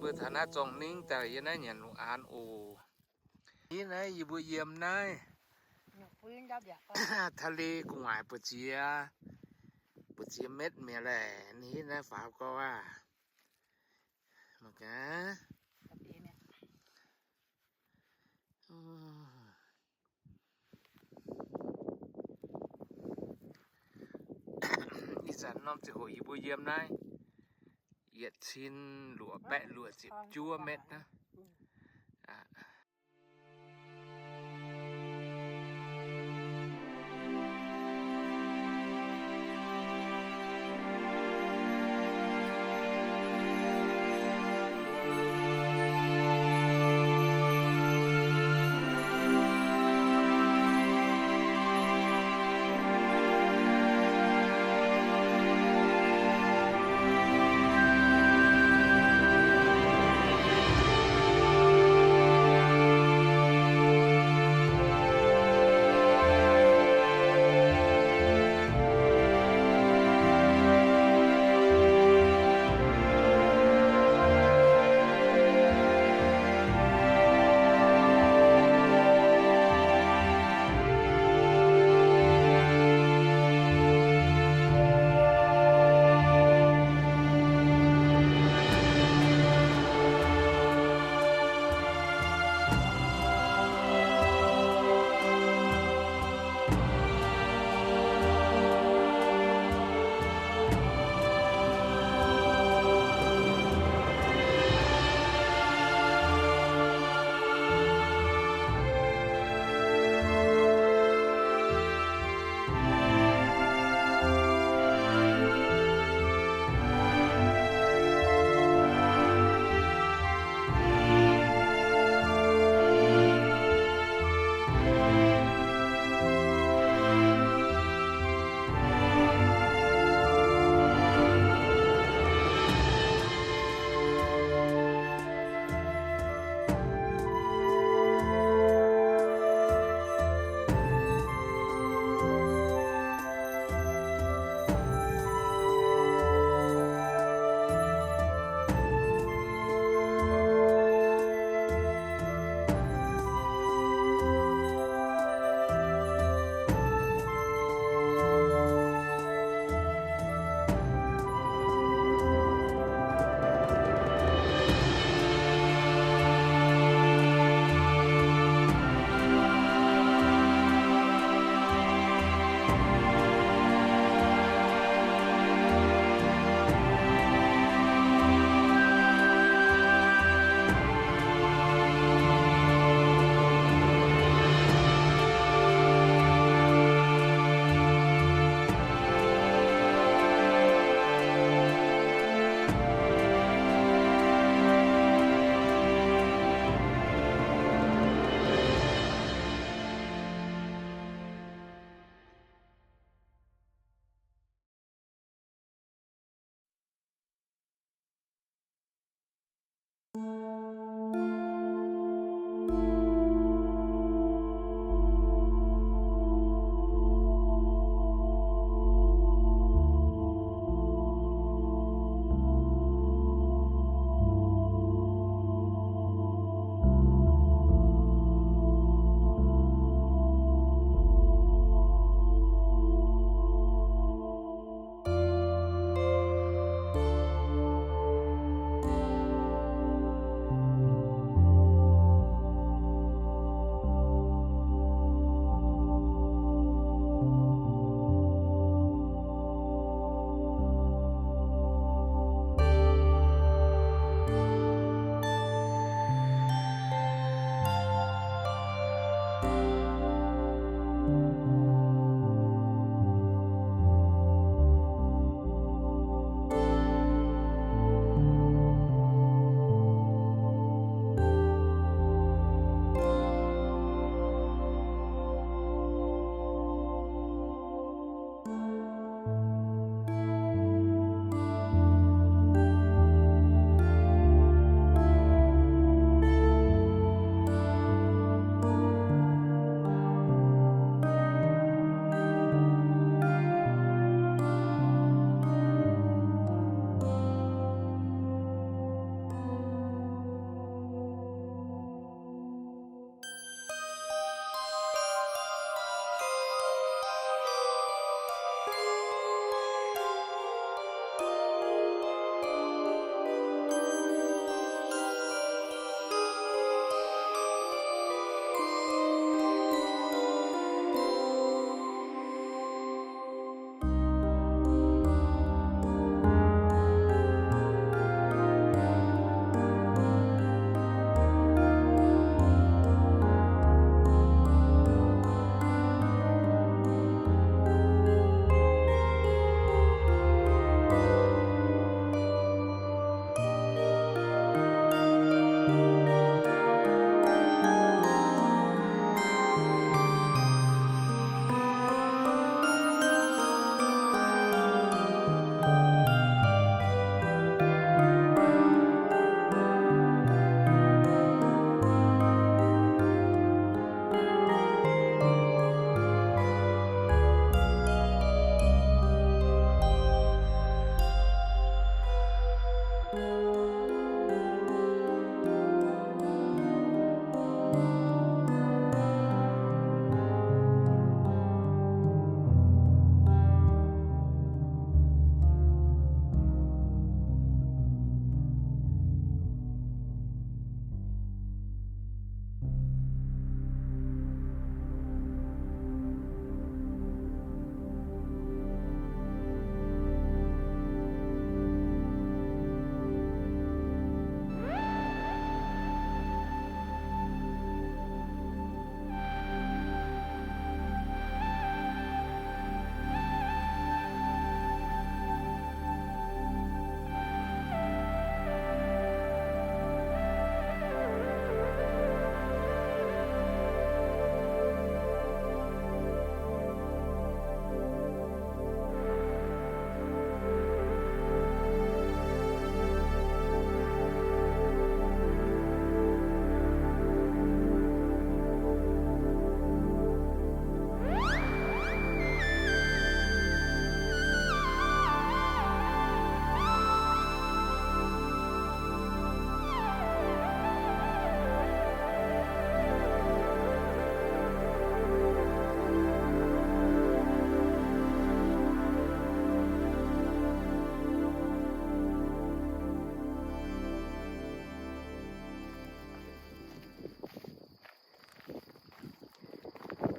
Mbuo taux naaiv Zorng Ningv daaih yie naaiv nyanc lungh aanx oc. Ih naaiv yie mbuo yiem naaiv ทะเล gu'nguaaic buoz-ziex, buoz-ziex metv mi'aqv laeh. Ih naaiv faaux gorx aav. Mangc gaax. Ih zanc norm ziangh hoc yie mbuo yiem naaiv yietc cin luoqc baeqv luoqc ziepc juov metv aqv.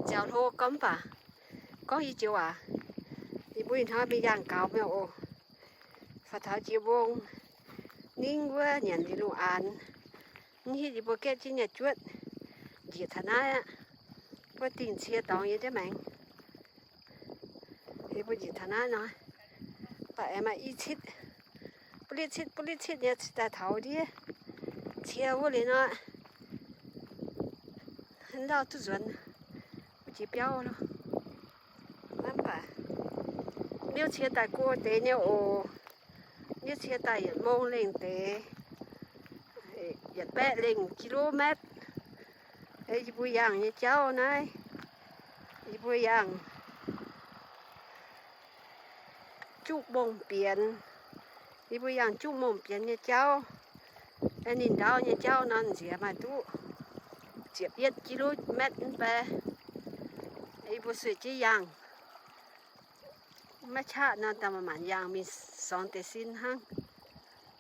ziaaux hlo gorngv mv baac gorngv i joux waac, yie mbuo ih hnoi mingh yangh gaux mi'aqv oc. Faaux taux jiex mbong, ningv wuov nyanc liuz lungh aanx, mv hitv yie mbuo gaeqv jienv nyei juotv njiec taux naaiv aqv. Mbuo dingh cie dorngx yiem jienv maengx. Yie mbuo njiec taux naaiv nor, baac aengx maaih i citv, buv litv citv buv litv citv nyei daaih taux ndiev cie wuov liuz nor, lauh duqv nzuonx wuov jiex biauv lo. Mv baac niouv cie daaih go deix nyei oc. Niouv cie daaih yietc mong lengh deix, yietc baeqv lengh kilometer. Yie mbuo yangh nyei jauv naaiv, yie mbuo yangh juqv mongh bienx. Yie mbuo yangh juqv mongh bienx nyei jauv. Ninh ndau nyei jauv nor nziex maaih duqv ziepc yietv kilometer mv bei. Yie mbuo sueih jienv yangh. Maiv qaqv nor, daaih manc-manc yangh mingh sorngx deix sin hnangv.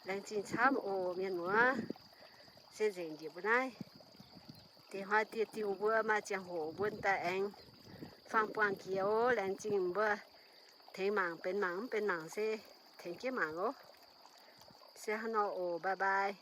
Laengz zingh camv oc mienh muoz, se nzengc njiec mbuo naaiv. Dingc hnoi dieh diuh mbuo maaih ziangh hoc mbuo daaih aengx fangx buangh jiex oc. Laengz zingh mbuo tengx mangc, benx mangc mv benx mangc se tengx jienv mangc oc. Se hnangv nor oc, bye bye.